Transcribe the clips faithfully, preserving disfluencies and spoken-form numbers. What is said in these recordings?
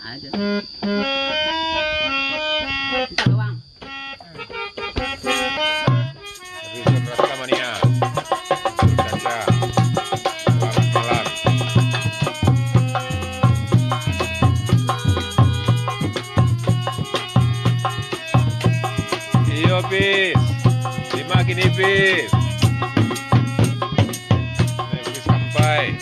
Aja. Minta doang. Dusun Rasa Mania. Bercanda. Selamat malam. Iyo, Pis. Dima kini, Pis? Nih, Pis sampai.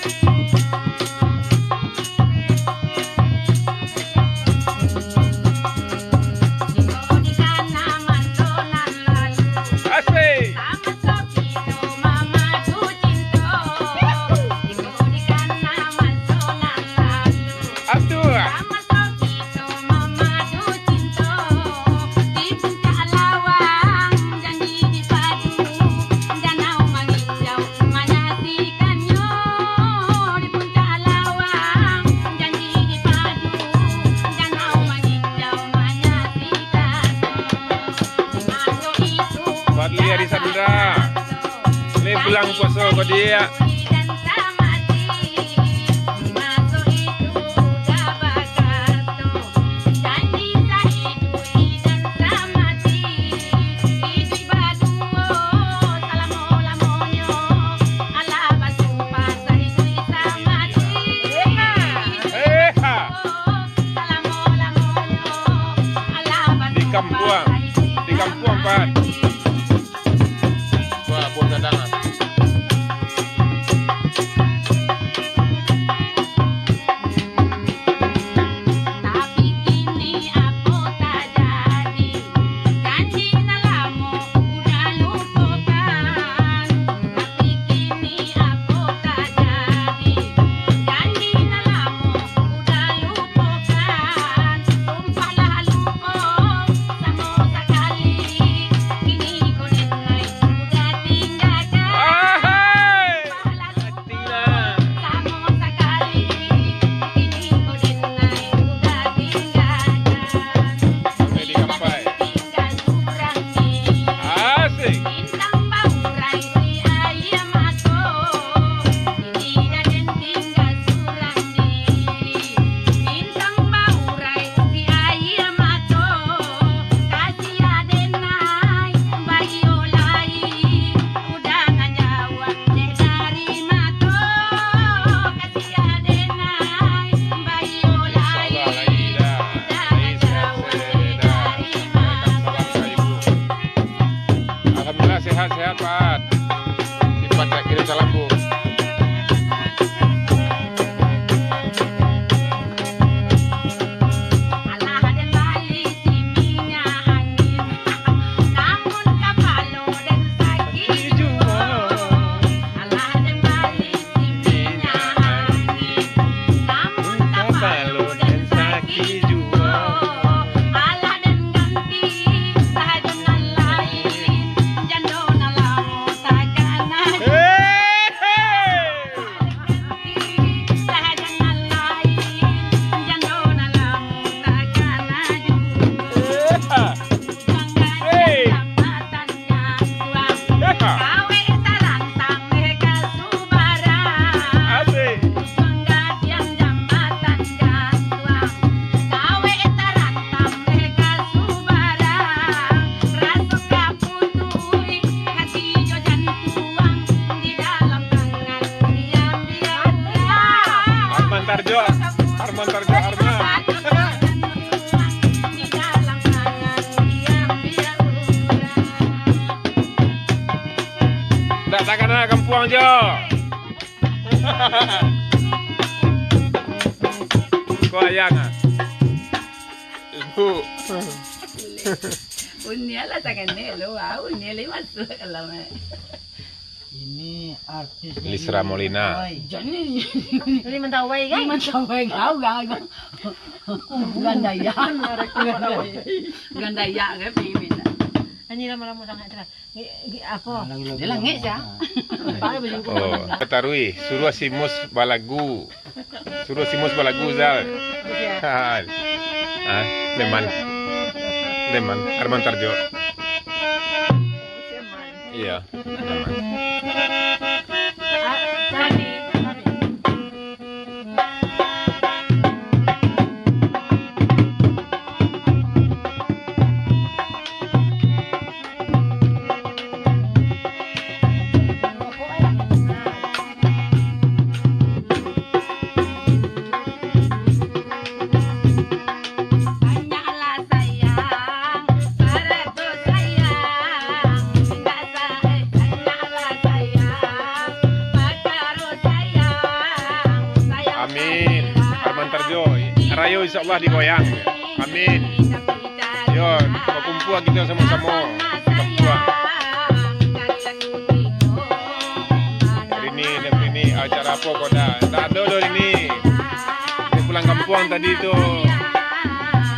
Asik. Aduh. Fadli Arisandra. Ni bulan puaso ko, Diak. Eh, ha. Di kampuang, di kampuang, Pak. Wah, buah cadangan. Tapi kini apo tajadi? Janji nan lamo udah lupokan. Tapi kini apo tajadi? Janji nan lamo udah lupokan. Sumpah lah lupo samo sakali. Kini ko den lai udah tinggakan. Ahai! Sumpah lah lupo samo sakali. Kini ko den lai udah tinggakan. Jadi kampai. Asik. Insyaallah, lai dah. Lai sehat-sehat dah. Waalaikumsalam, Kak Ibu. Alhamdulillah, sehat-sehat, Pak. Simpan, Kak, kirim salam, Bu. Alah, den bali si minyak angin, namun kapalo den sakik juo. Alah, den bali si minyak angin, namun kapalo den sakik juo. Alah, den ganti sajo nan lain, jando nan lamo takana juo. Hei, hei. Asik. Arman Tarjo, Arman Tarjo, Arman. Ndak takana kampuang jo. Ko ayang ah. Ibu. Unia lah tangan ni lo, ah, unia lah masuk dalam, eh. Ini artis Lisra dari Molina. Mentawai. Jadi mentawai kan? Mentawai kau, kau, kau. Bukan Dayak. Bukan Dayak kan, pengen minta. Ini lama-lama sangat cerah. Nge-, nge-, apo? Dia lah ngek, sia. Oh, kataruih, suruah si Mus balagu. Suruah si Mus balagu, Zal. Iya. Ha. Ah, Leman. Leman, Arman Tarjo. Iya, Leman. Ah, tadi. Yo, insyaallah digoyang. Amin. Yo, bakumpua kito samo-samo. Bakumpua. Rini, Rini, acara apo ko dah? Ndak ado doh, Rini. Rini pulang kampuang tadi tu.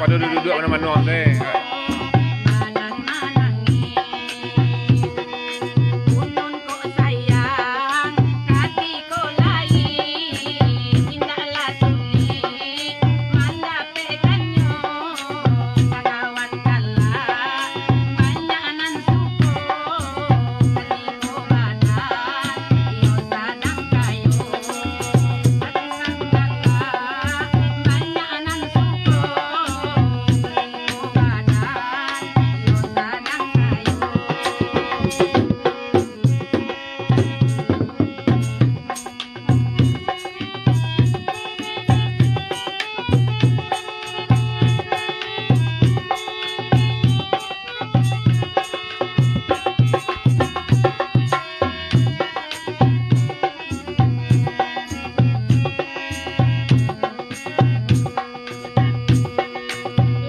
Pado duduak-duduak mano-mano tu, eh.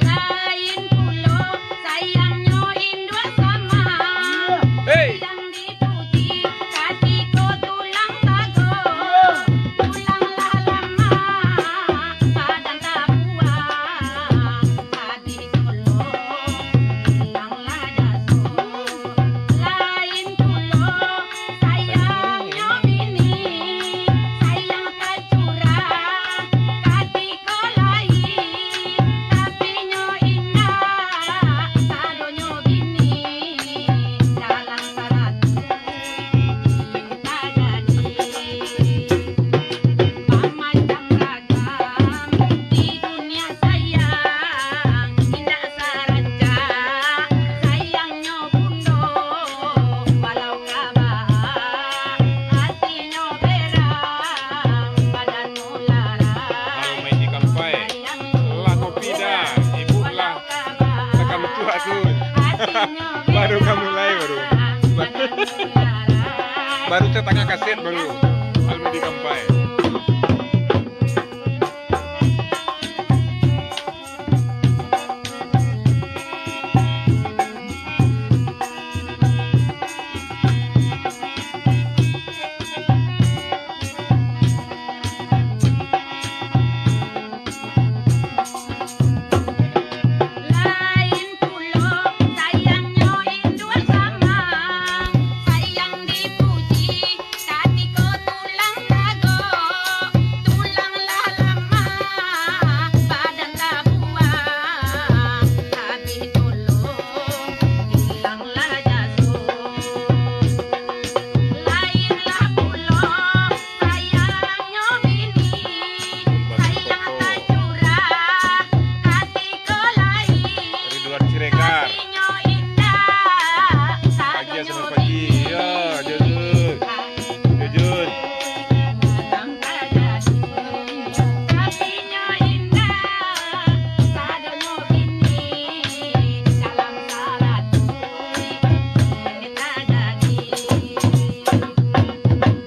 Lain pulo sayangnyo induak samak. Hei. Sayang dipuji katiko tulang tago. Tulang lah lamak, badan tabuang. Abih dulu, ilang lah jaso. Lain pulo, sayangnyo bini, sayang tacurah, katiko lai, tapinyo indak, sadonyo bini, dalam saratuih, tajadi. Bamacam ragam di dunia sayang, indak sarancak sayangnyo bundo, walau ka baa atinyo berang, badan mularai. Halo, main di kampai. Lah kopi dah, ibu lah. Takam tuak tu. Baru ka mulai, baru. Baru setengah kaset baru. Alun dikampai. Lain pulo sayangnyo induak samak, sayang dipuji katiko tulang tago. Tulang lah lamah, badan tabuang, abih dulu, ilang lah jaso. Lain lah pulo sayangnyo bini, sayang tacurah katiko lai. Ridwan Siregar. Atinyo indak, sadonyo bini. Pagi, selamat pagi. Ya, Jujun. Jujun. Sadang tajadi. Atinyo indak, sadonyo bini, dalam saratuih, tajadi.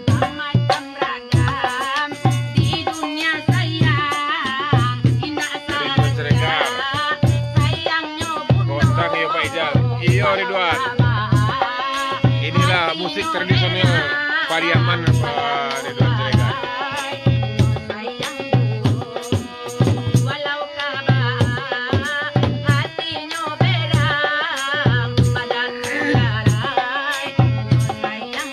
Bamacam ragam di dunia sayang, indak sarancak sayangnyo bundo. Gondang iyo, Pak Ijal. Iyo, Ridwan. Inilah musik tradisional Pariaman, Pak Ridwan Siregar. Walau ka baa atinyo berang, badan mularai sayang.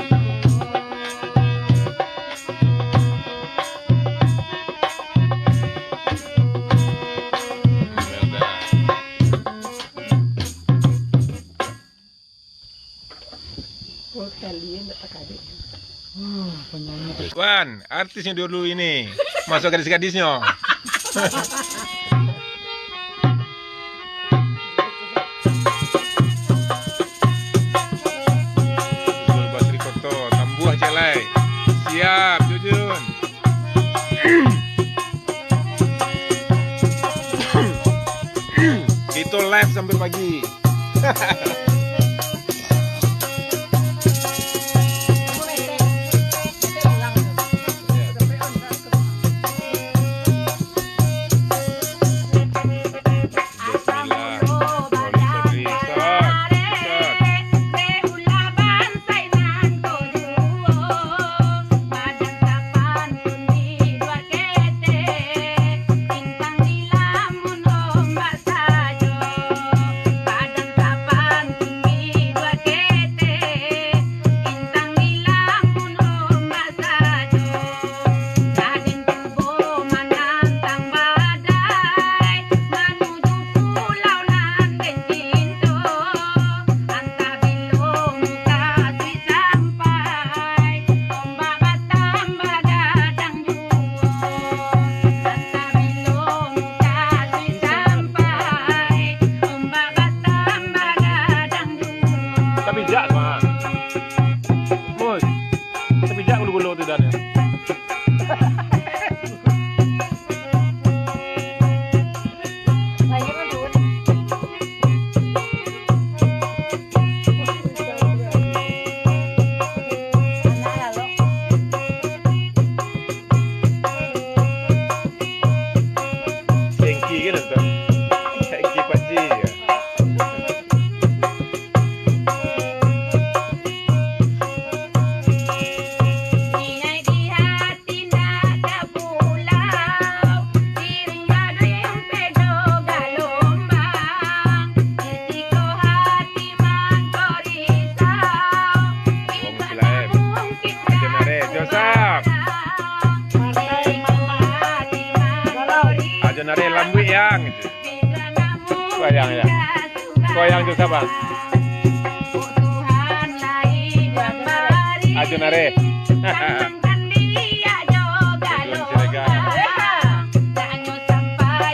Wan, artisnyo dulu ini. Masuk gadis-gadisnyo. Jul Basri Koto, tambuah ciek lai. Siap, Jujun. Kito live sampai pagi. Eki Panji. Wong Silaem. Ajo Nare, Joseph. Ajo Nare, lambuik yang. Goyang, ya. Goyang tu sabar. Ajo Nare. Tujuan Siregar. Tujuan Asal Senang dengan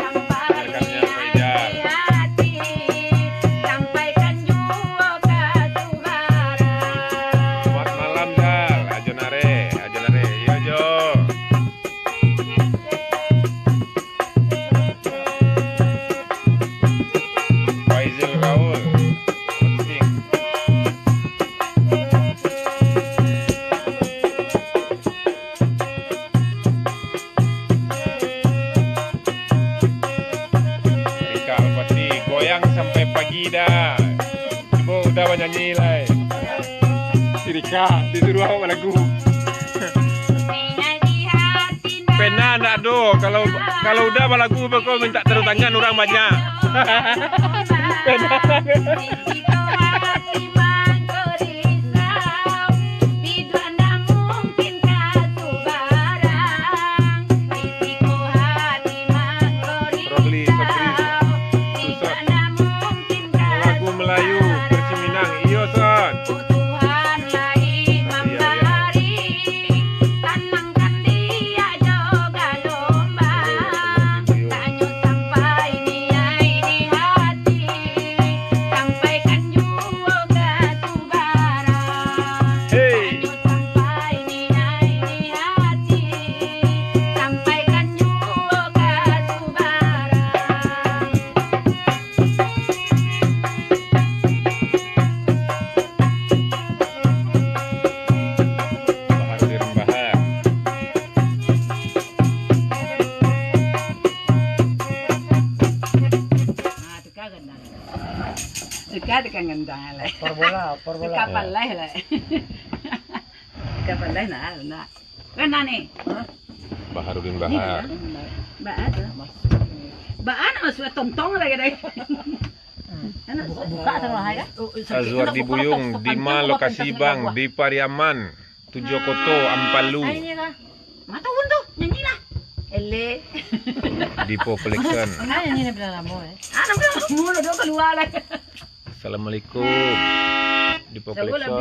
rekan-rekannya Faizal. Selamat malam, Zal. Ajo Nare, Ajo Nare. Iyo, Jo. Faizil Raul. Posting. Rika Alfati, goyang sampai pagi dah. Cubo Uda banyanyi lai. Si Rika disuruah awak balagu. Pena ndak ado, kalau, kalau Uda balagu, beko minta tanda tangan urang banyak. Pena. Rohli Sabri, Susah. Lagu Melayu versi Minang. Iyo, Son. Iya, iya. Hei. Baharudin Bahar. Ah, tukar gendang. Tukar tukang gendang lai. Opor bola, opor bola. Tukar palai lai. Tukar palai nah, nah. Kan nah ni. Baharudin Bahar. Baa tu. Baa nak masuk tontong lagi dai. Buka, buka terus ya. Azwar di Buyung, di ma lokasi, Bang? Di Pariaman, Tujuah Koto, Ampalu. Ai, ni lah. Mata un tu, nyanyi lah. Ele. Dipo Collection. Ah, nyanyi ni bilang lama, eh. Ah, nampak mulu dah keluar lah. Assalamualaikum. Dipo Collection.